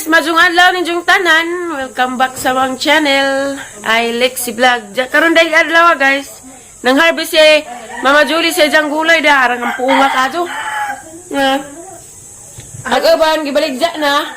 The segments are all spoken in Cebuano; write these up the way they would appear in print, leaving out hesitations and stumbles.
Maayong adlaw ninyong tanan. Welcome back sa among channel. Ay Lexi Vlog. Karon dahil adlaw, guys. Nang harvest si Mama Julie sa iyang gulay da arang ang puunga kadto. Nga. Ag uban gibaligya na.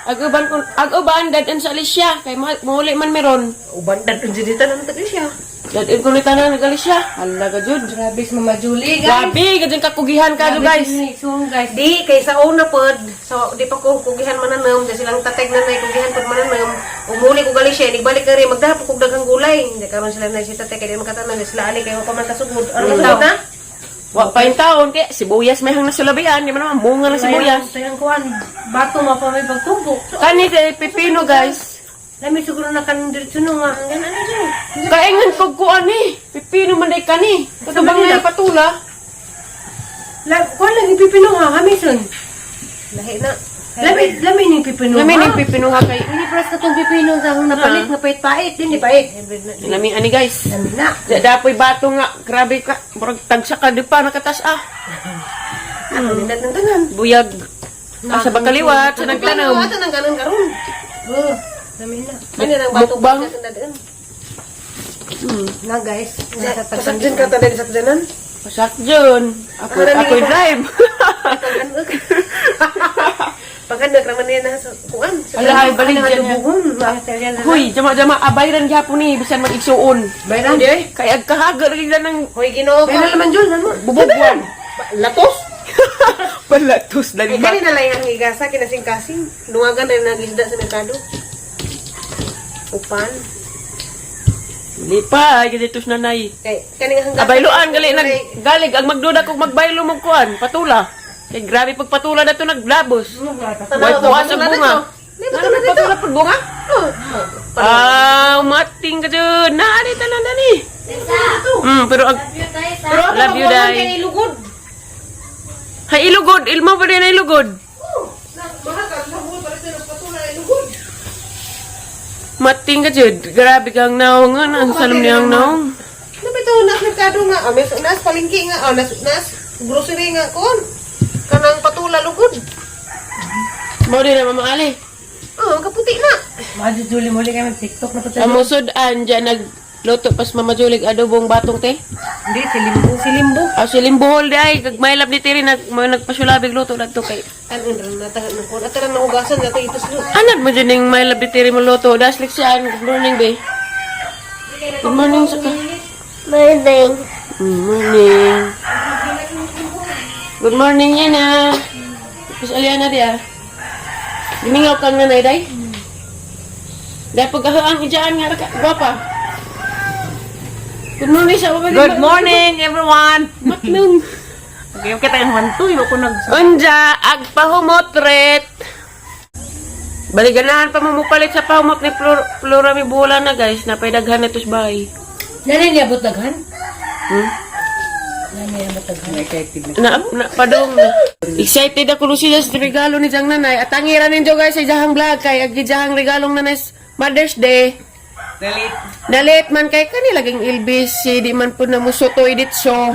Ag uban kun ag uban dad-on sa Alicia kay mauli man meron. Uban dadun jud tanan ta siya. Dad-on ko ni tanan nag Alicia. Hala ka jud. Grabe si Mama Julie, guys. Grabe gud kakugihan ka guys. So, guys. Di kay sa una pod, so di pa ko kugihan mananam, di silang tateg na nay kugihan pod mananam. Umuli ko gali siya, nigbalik ka rin magdahap kog daghang gulay. Hindi karon sila na si tateg kay di makatanan sila ali kay wa pa man kasugod. Ano kasugod na? Wa pa yung taon kay sibuyas may hang nasulabian, di man naman bunga ng sibuyas. Sayang kuan. Bato ma pa may pagtubo. Kani kay pipino, guys. Lami siguro na kan diretso no nga. Ang ano dyan. Kaingan kog kuan eh. Pipino man day kani. Katubang na patula. La, kuan lang yung pipino ha, kamison. Lahi na. Lami, lami ning pipino. Lami ning pipino ha kay. Hindi pras ka tong pipino sa akong napalit nga pait-pait. Hindi pait. Lami ani, guys. Lami na. Dapoy bato nga grabe ka. Murag tagsa ka di pa nakatas ah. Ano din natin tanan? Buyag. Asa ba kaliwat sa nagtanom. Ato nang kanon karon. Oh, lami na. Ano nang bato Mukbang. natin dadun. Na guys. Pasak dyan ka tanan sa tanan. Pasak jun. Ako Marami ako pa. drive. Paghanag raman niya na sa kuan. Sa Ala ay balik dyan. Buhon, mga na. Huy, jama-jama abayran gyapon ni bisan mag-igsuon. Bayran. Kay agkahaga lagi lang ng Hoy, Ginoo ko. Bayran naman Jul, ano? bubugwan. Latos. Palatos dali Ay, ba? kani na lang ang igasa kinasing-kasing. Dungagan rin nagisda sa merkado. Upan. Lipay gid tos nanay. Kay kani hanggang Abayloan gali nag galig ang magduda kog magbaylo mo kuan patula. Kay grabe pagpatula na to naglabos. Way puas ang bunga. May Ano patula may dito. patula pud bunga? Oh. Ah, mating ka jud. Na ani tanan dani. Pero ag Pero ako Love you, mabuhan Day. kay ilugod. Hay ilugod, ilmo pa din na ilugod. Mating ka jud. Grabe kang naong ang salam niyang naong. Ano ba ito? Nas merkado nga. Oh, mes, nas palengke nga. Oh, nas, nas grocery nga kon. Kanang patula lugod. Mao din na Mama Ali. Oh, kaputi na. Mga Julie, muli kayo mag-TikTok na Ang musudan dyan nagluto pas Mama Julie adobong batong te. Hindi, si Limbo. Si Limbo. Ah, si Limbohol di ay kag maylab ni Tiri nag mo nagpasulabig luto dadto kay. Ano rin natahan na kon. Ataran na ugasan nato ituslo. Anad mo dyan yung maylab ni Tiri mo luto. Daslik siya. Good morning, be. Good morning sa ka. Morning. Good morning. Good morning, Yana. Tapos Aliana di ah. Gimingaw kang nanay, day. Dahil pagkahaang ijaan nga ra ka. Gwapa. Good morning sa Good morning, everyone! Matnong. Okay, kita yung wantoy, ako nag... Unja, agpahumot ret. Baliganahan pa mo mupalit sa pahumot ni Flor, Flora mi bula na, guys. Napaydaghan na tos bahay. Nanay niya abot daghan? Hmm? Nanay abot daghan. Na, na padong na. Excited ako Lucia sa regalo ni Jang Nanay. At ang ira ninyo, guys, sa jahang vlog kay ag jahang regalong nanay sa Mother's Day. Dalit. Dalit man kay kani laging LBC di man pud na musutoy ditso.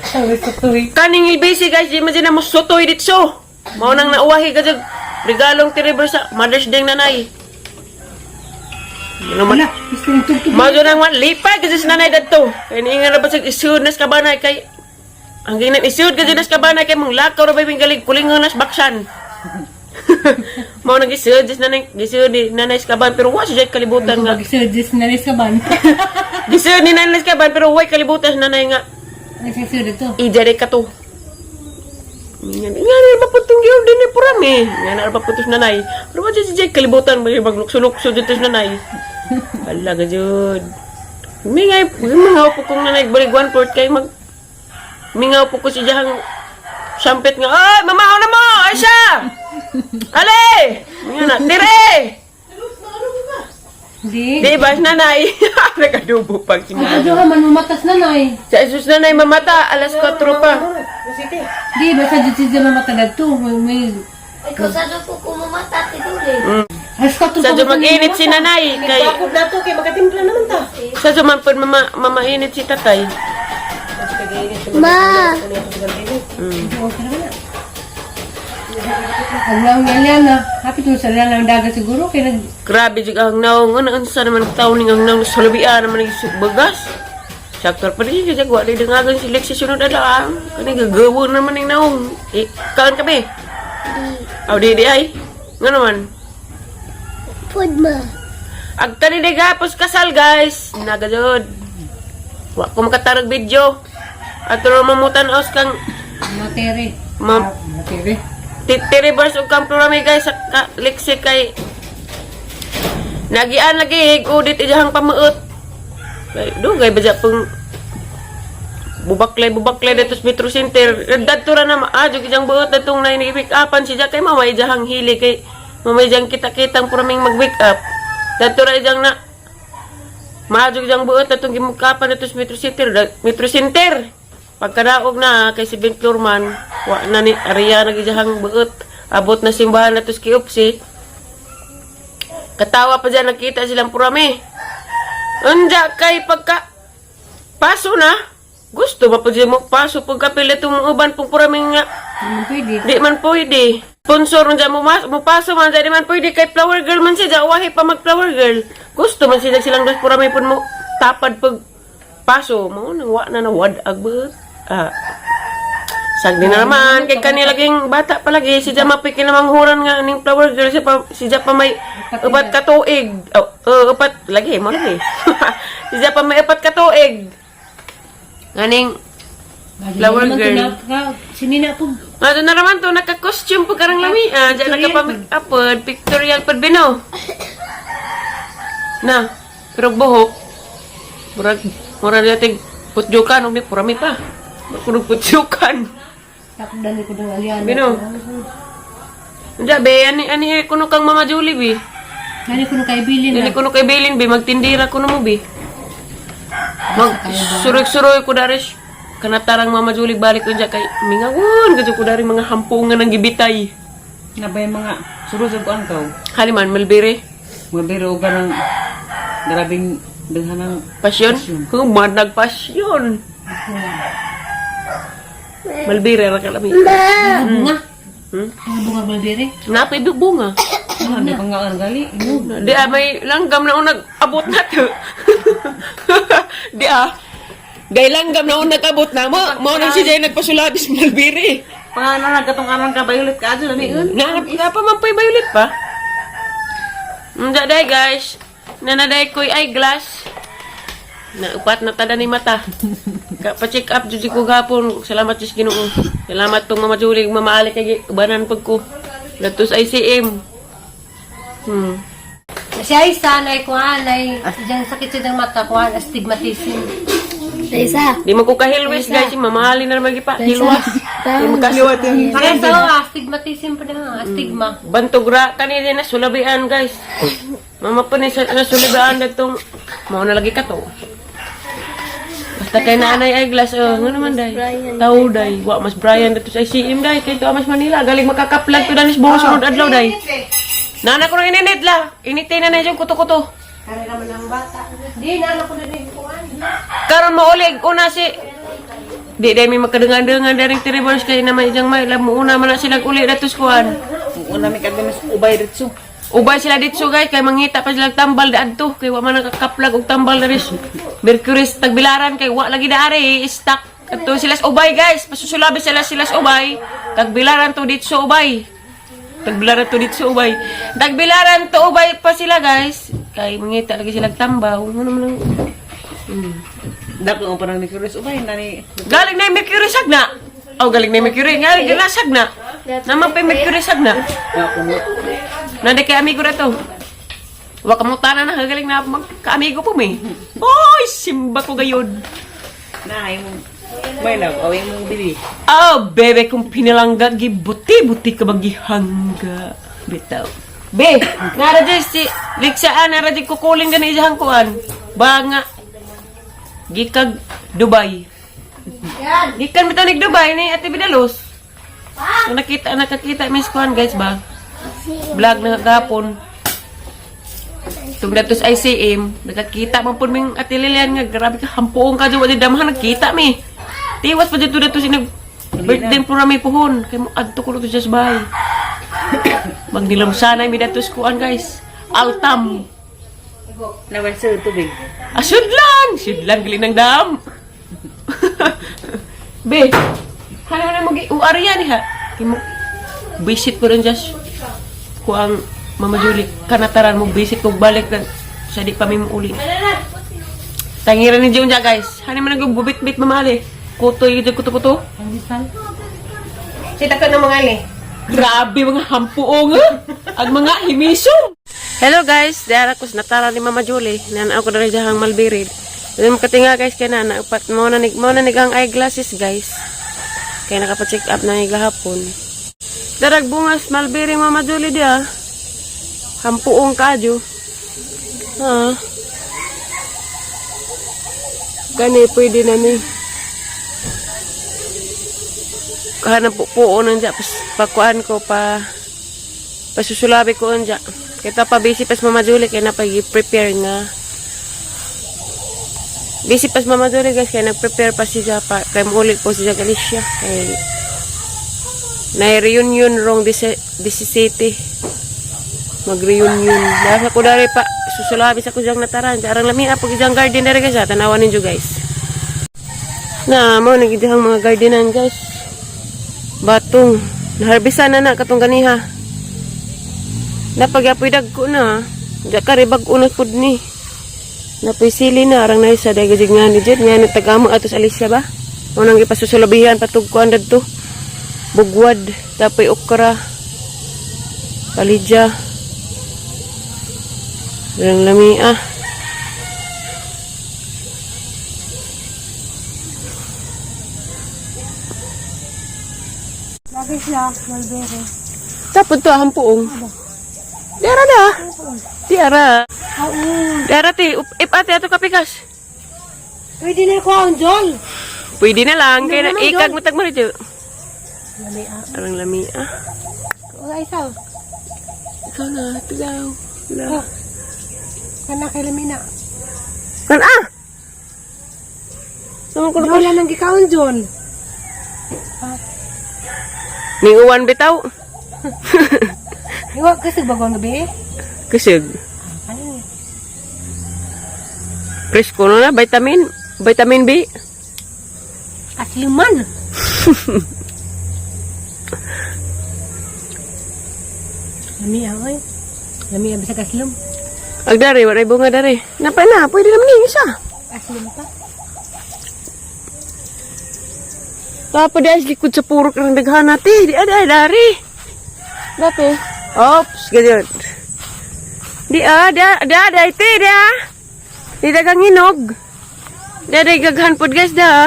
Sabi sa tuwi. Kaning LBC, guys, di man dyan na musutoy ditso. Mao nang nauwahi ka jud regalong tiriber sa Mother's Day nanay. Ano man? Wala, gusto yung tugtog. Mao jud nang man lipay kasi sa nanay dadto. Kay niingan ra ba sa isud nas kabanay kay ang ginan isud kasi nas kabanay kay mong lakaw ra ba yung galing kulingon nas baksan. Mao nang isud sa nanay gisud ni nanay sa kaban pero wa siya kalibutan nga. Mag-suggest na rin sa ban. Gisud ni nanay sa kaban pero way kalibutan sa nanay nga Ano siya suod ito? ija ka to. Nga nga na ba putong yun din ni purami. Nga na ba putos nanay. Pero wa siya siya kalibutan mo maglukso-lukso dito sa nanay. Hala ka jud. Mingay, mingaw po kong nanay balik one port kay mag mingaw po ko si jahang sampit nga. Ay, mamahaw na mo! Ay siya! Ale! Nga na, dire! Hindi. Di ba, nanay? Nagadubo pag si Ang kadyo man umatas na nay. Sa Jesus nanay mamata, alas 4 pa. Nasite. Di, basta dyan siya mamatagad to. May. Ikaw sa po kumamata, Ate Julie. Alas 4 Sa mag-init si nanay kay Bakod na to kay makatimpla naman ta. Sa man po mama mamainit si tatay. Ma! Ang naong yan na. Hapit mo sa lang dagat siguro. Kaya nag... Grabe jud ang naong ano unsa naman taon ning ang naong sulubian naman ning bagas. Saktor pa rin siya wa di dangagan si Lexi sunod adlaw. Kani gagawo naman ning naong. Eh, kaon kami. Aw di di ay. Ngano man? Food ma. Agtani di gapos kasal guys. Nagajod. Wa ko makatarag video. Ato ra mamutan os kang Matere. ma Matere. Titiri bars og kang plurami guys sa ka, Lexi kay nagian lagi higudit ijahang pamuot. Ay, dugay ba dya pang bubaklay bubaklay datos Metro Center. Dadto ra na maadyo ijang buot datong na ini pick upan siya kay mamay ijahang hili kay mamay ijang kita-kitang puraming mag wake up. Dadto ra ijang na maadyo ijang buot datong gimukapan datos Metro Center, Metro Center. Pagkadaog na kay si Ben Florman, wa na ni Arya nagijahang buot. Abot na simbahan natos KFC. Katawa pa dyan, nakita silang purami. Unja kay pagka paso na. Gusto ba po dyan mo paso pagkapila itong uban pong purami nga. Hindi pwede. Di man pwede. Sponsor unja mo, mas, mo paso man di man pwede kay flower girl man siya wahi pa mag flower girl. Gusto man sila silang dos purami pud mo tapad pag paso mo nang wa na nawad ag buot. Ah. Sagdi na naman kay kani laging bata pa lagi si Jama piki namang huran nga ning flower girl siya pa si pa may 4 ka tuig. Oh, upat lagi mo lagi. Si pa may 4 ka tuig. Nganing Flower girl. Sinina po. Ano na naman to, naka-costume po karang lami. Ah, diyan naka-pa-make-up, pictorial pod bino. Na, pero buhok. Murag, murag natin putjukan, ug ni purami pa. Murag putjukan. Takdan ko ng aliana. Bino. Unja be, ani ani kuno kang Mama Julie be. Gani ko nung kaibilin Dili na. kuno kay Belin be, magtindira kuno mo be. Mag suroy-suroy ko daris kanatarang Mama Julie balik unja kay mingawon kadto ko dari mga hampungan ang gibitay. Nabay mga suro sa kuan kaw. Haliman malbere. Mga biro ka ng grabing daghan ng Pasyon? Kung manag pasyon. Malbire ra kalami. Bunga. Hmm? Mga bunga malbere. Napay bunga. ano pa nga ang gali. Di ah, may langgam na unag abot na to. Di ah. Gay langgam na unag abot na mo. Mao nang si Jay nagpasulabis malbire. Pangano na katong aron ka violet ka adyo lami un. Na na pa man pa'y violet pa. Unja day guys. Nanaday ko'y eyeglass. Na upat na tada ni mata. Ka pa-check up jud ko gapon. Salamat Diyos Ginoo. Salamat tong Mama Julie, Mama Ali kay ubanan pag ko. Latos ICM. Si Aisa, nay kuhan, nay diyang sakit siya ng mata, kuhan, astigmatism. Isa. Di man ko kahilwis guys, si Mama Ali na naman gipa hilwas. Di man kasliwat yung Parang sa astigmatism pa na, astigma. Bantog ra kanina na sulabian guys. Mama pa ni sa nasulabian datong mao na lagi ka to. Basta kay naanay eyeglass oh, ngano man day. Tao day, wa mas Brian dato sa ICM day kay to mas Manila galing makakaplag to danis buong sunod adlaw day. Nana ko nang ininit la. Initay na na yung kuto-kuto. Kare naman ang bata. Di, naano ko na din kuhan. Karon maulig una si Di day may makadungan-dungan daring tribals kay naman ijang may mo una man na silang uli datos kuan. Una mi kadto mas ubay ditso. Ubay sila dito guys kay mangita pa sila tambal daadto kay wa man nakakaplag og tambal diri. Mercury sa tagbilaran kay wa lagi daari stuck adto sila sa ubay guys. Pasusulabi sila sila sa ubay. Tagbilaran to dito ubay. Tagbilaran to dito ubay. Tagbilaran to ubay pa sila guys. Kay mangita lagi sila tambaw. Ano man ang Dako ang parang ni Chris ubay nani. Galing na yung Mercury sagna. Oh, galing na yung Mercury. Galing na sagna. Naman pa yung Mercury sagna. Dako mo. Nanda kay amigo na to. Wa ka mo tanan na galing na magkaamigo po mi. Oy, simba ko gayod. Na ay mo. May love, away mong bibi. Oh, bebe, kung pinalangga, gibuti-buti ka magihangga. Bitaw. Be, nara dyan si Liksaan, nara dyan kukuling gani ijahang kuan. Banga. Gikag Dubai. Gikan bitaw nig Dubai ni Ate Bidalos. So, nakita, nakakita miss kuan guys ba? Vlog na gapon. Tungdatos ICM, nakakita man po ming Ate Lilian nga, grabe ka, hampuong ka dyan, wala damahan, nagkita mi. Tiwas pa dito dito sinag birthday po rami puhon. Kay mo adto ko dito sa bahay. Magdilom sanay mi datos kuan, guys. Altam. Naman sa tubig. Ah, sudlan! Sudlan, galing ng dam. Be, hala na mag uariyan ha. Kimo, visit ko rin just kuang Mama Julie, kanataran mo visit ko balik na sa di pa mi uli. Tangiran ni Jun guys. Hani man nagbubit-bit mamali. Kuto yung kuto-kuto. Sita ka na mga ali. Grabe mga hampuong ah. Ang mga himisong. Hello guys, dara ko sa natara ni Mama Julie. Nana ako diri dihang Malbirid. Dili makatinga guys kay nana upat mo na nig ang eyeglasses, guys. Kay nakapa-check up na ni gahapon. Darag bungas Malbiri Mama Julie dia. Hampuong kadyo. Ha. Gani pwede na ni. Kahanap po po nun dya. Pas, pakuan ko pa pasusulabi ko unja. Kita pa busy pas Mama Julie kaya na pag-prepare nga. Busy pas Mama Julie guys kaya nag-prepare pa siya pa kaya muuli po siya Galicia kay na reunion rong this city. Mag-reunion. Dahil ko dari pa susulabi sa kujang nataran. Arang lami na pag isang garden dari guys. Tanawan ninyo, guys. Na mo nagidihang mga gardenan, guys. Batong. Naharbisan na na katong ganiha. Napagyapoy dagko na. Diya ka ribag unot pud ni. Napoy sili na arang naisa dahil gajig nga ni Jed. Nga ni tagamo atos Alicia ba? Unang gipasusulabihan patugkuan dadto. Bugwad. Tapoy okra. Palidya. Arang lami ah. Lagi siya, mulberry. Tapos to ang puong. Diara na. Diara. Diara ti. Ipate ato kapikas. Pwede na ko ang Jol. Pwede na lang. Kaya na ikag mo tag mo rito. Lami ah. Arang lami ah. O ay saw. Ikaw na, tigaw. La. Kana kay lami na. Kan ah! Naman ko na Jol lang gikaon Jol. Ning uwan bitaw. Iwa kasi bagong gabi. Kusog. Ano? Presko na na, vitamin. Vitamin B. Asliman. Lami ah, oy. Lami ah, bisag aslom. Ag dari, walay bunga dari. Napa na, pwede naman ni isa. Aslom pa. Papa di ay likod sa purok ng daghan natin. Di ada dari. Dati. Oops, ganyan. Di ah, di ah, di ah, di ite, di ah. Di dagang hinog. Di ah, di gaghan pod guys da.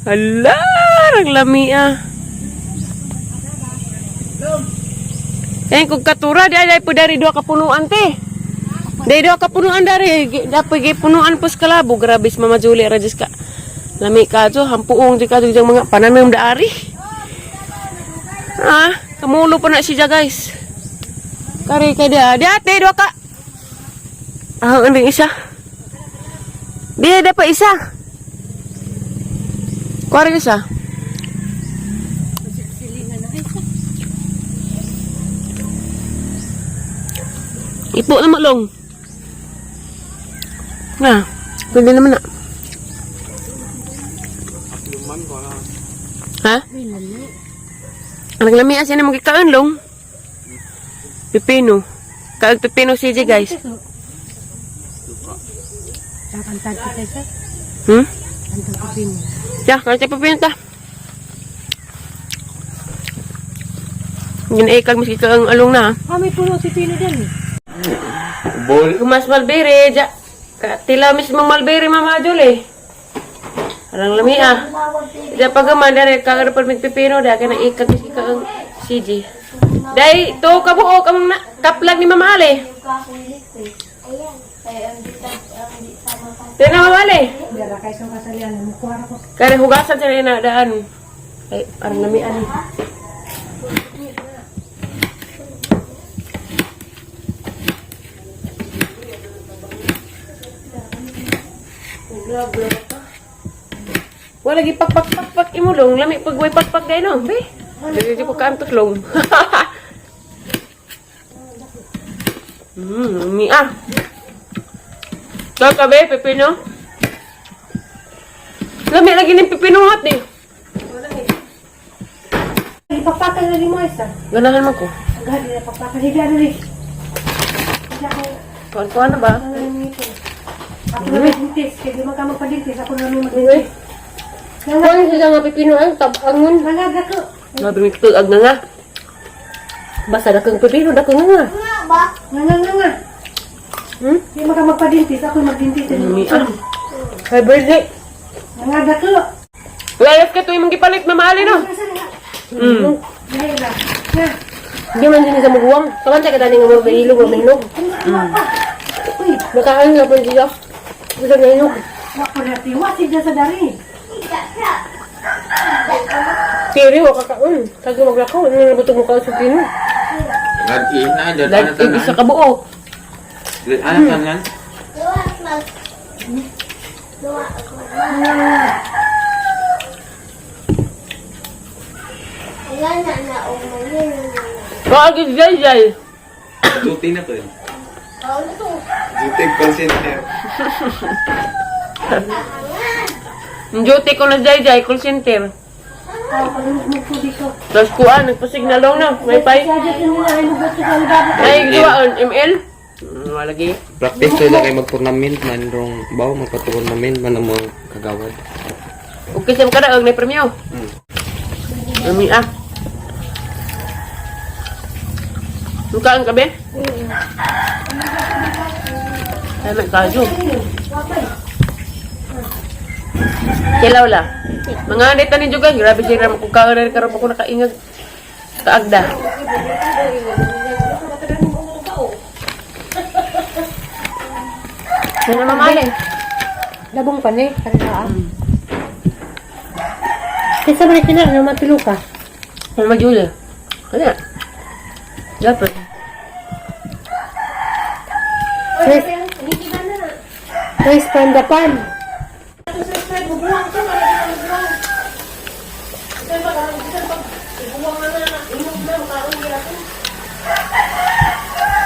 Hala, ang lami ah. Eh, kung katura, di ay po dari dua kapunuan te. Dari dua kapunuan dari, dapat gipunuan po sa kalabo. Grabe si Mama Julie, rajas ka. Lami ka jo, hampuong di ka jo mga pananam daari. Ah, kamulo pa na siya guys. Kari ka dia, di ate dua ka. Ah, anding isa. Di ada pa isa. Kuwari isa. Ipo na malong. Na, pwede naman na. Ha? Ang lami asin na magkikaon long. Pipino. Kaag pipino si guys. Kakantad kita siya. Kantad ko pino. Ya, kahit pipino ta. Yun ay kag maski kaang along na. Ah, may puno si Pino dyan eh. Bol. Mas malbere, ja. Tila mismo malbere, Mama Julie. Arang lami ah. Ja pagaman dere kag pa mig pipino da kana ikag maski kaang CJ. Dai to kabuok ang na, kaplag ni Mama Ale. Dai na Mama Ale. Dara kay sa kasalian, mukuha ko. Kare hugasan sa na daan. Ay, arang lami ani. Wala gi pak pak pak pak imo long lami pag way pak pak dai no. Be. Dili ko kaantos long. Ni ah. Ikaw kabe, pepino? Lami lagi ni pepino hat eh. Ipagpakal na mo isa. Ganahan man ko. Agad na pagpakal. Higa na rin. Kuan-kuan na ba? Ako na may dintis. Kaya di man ka magpadintis. Ako na may magdintis. Kuan sila nga pipino ang tabangon. Nangag ako. Grabe may tuag na nga. Basta dakong pipino, dakong nga. Nga nga nga. Di man ka magpadintis. Ako magdintis. Ni ah. Happy birthday. Nangag ako. Layas ka tuwing mong gipalit, Mama Ali, no? Dahil na. Na. Hindi man din sa muguwang. Kaman sa kadani nga mo bahilog o mahinog. Uy, Makaan nga po siya. Gusto na hinog. wako na tiwa siya sa dari. Kiri wa kakaon. Kag maglakaw, ano na butog mo kaon sa pino. Lagi na, dyan na Lag, isa ka buo. Ano tanan? Kaagid jay jay. Duty na to eh. Duty call center. Duty ko na jay jay, call center. Oh, pag mo dito. Tapos kuan, nagpasignalaw na. May pay. Siya dyan mo ay mugot sa baba. Ay, duwaon, ML. Wala lagi. Practice sila kay mag-tournament man rong baw magpa-tournament man ang mga kagawad. Okay, sa kada og na premyo. Ami ah. Mukaan ka be? Ay, may kajo. Kilaw la. Mga anita ni Jugan, grabe siya ramang kung kaon na karon ko nakaingag kaagda. Ano mamali? Labong pa ni. Kanila ah. Kaysa ba na na matulo ka? Ano majula? Ano? Dapat. Rice. Rice pandapan.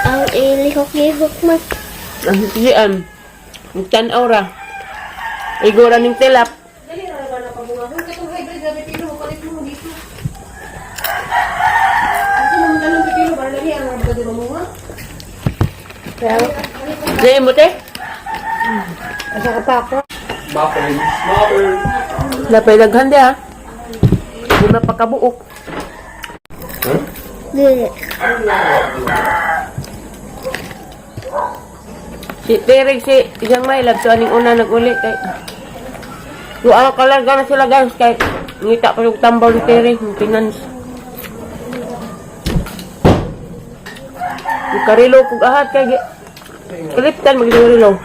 Ang ilihok-lihok man. Ang hisian. Magtanaw ra. Igora ning tilap. Dali na ba na pabunga? Kung katong hybrid na pipino mo palit mo dito. Ako naman tanong pipino para lagi ang mga bagay mamunga. Kaya, Dili mo te? asa ka pa ako. Buffer. Buffer. Lapay daghan di ha. Di mapakabuok. Dili. Si Terek si Isang may love to aning una naguli kay Duha ka lang na sila guys kay ngita pa yung tambaw ni Terek yung finance. Yung karilo kug ahat kay kaliptan magkarilo.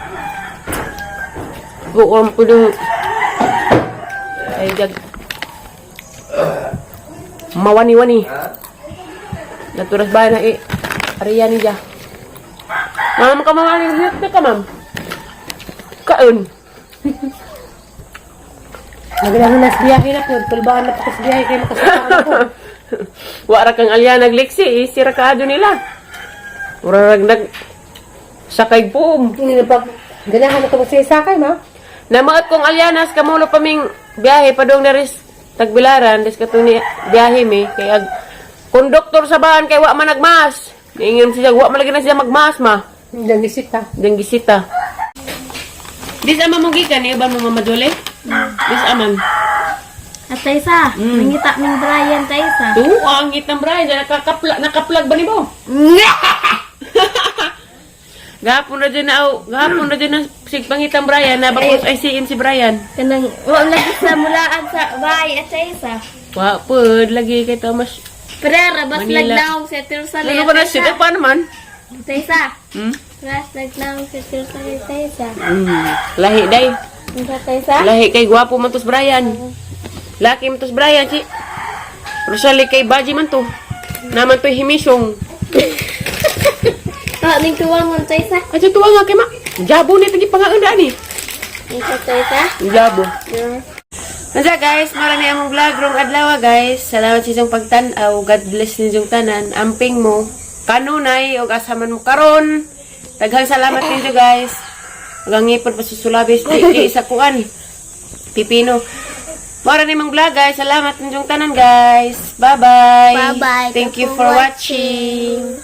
Buong po yung ay jag mawani-wani. Naturas ba na eh ariya niya. Ma'am, ka ma'am, na ka ma'am. Kaon. Naglangan na sa biyahe na po. Tulbahan na po ko sa biyahe kaya makasama ako. Wara kang alya nagliksi, eh, sira ka ado nila. Ura nag sakay boom. Hindi na pa. Ganahan na ko sa isakay, ma. Namaot kong alyanas kamulo pa ming biyahe padung na ris tagbilaran des kato ni biyahe mi kay ag konduktor sa bahan kay wa man nagmas. Niingon siya wa man lagi na siya magmas ma. Hindi ang gisita. Diyang gisita. Dis ama mo gikan ni uban mo Mama Jole? Dis amam. At Taysa, nangita ming Brian Taysa. Oo, ang ngitang Brian, dyan nakakapla, nakaplag ba ni mo? Gahapon na dyan na, oh, gahapon na dyan na sigpangitang Brian, na bakos ay CM si Brian. Kanang wa lagi sa mulaan sa bahay at Taysa. Wa, pud, lagi kay Thomas. Prera bas Manila. lagnaw sa Tirsali Lalo at ba na siya? Taysa. Pa naman? Taysa. Hmm? Ras lagnaw sa Tirsali Taysa. Lahi, day. Unsa Taysa? Lahi kay gwapo man tos Brian. Laki man tos Brian, si. Rosalie kay Baji man to. Naman to himisong. Ah, ning tuwang man Taysa. Ay, tuwa nga kay ma. Jabo ni tagi pangaunda ni. Unsa Taysa? Jabo. Yeah. Nasa guys, marami among vlog rong adlaw guys. Salamat sa inyong pagtan-aw. God bless ninyong tanan. Amping mo kanunay og asaman mo karon. Daghang salamat ninyo, guys. Magangipon pa sa sulabis di sa kuan. Pipino. Mora ni mang vlog, guys. Salamat ninyong tanan, guys. Bye-bye. Bye-bye. Thank you for watching.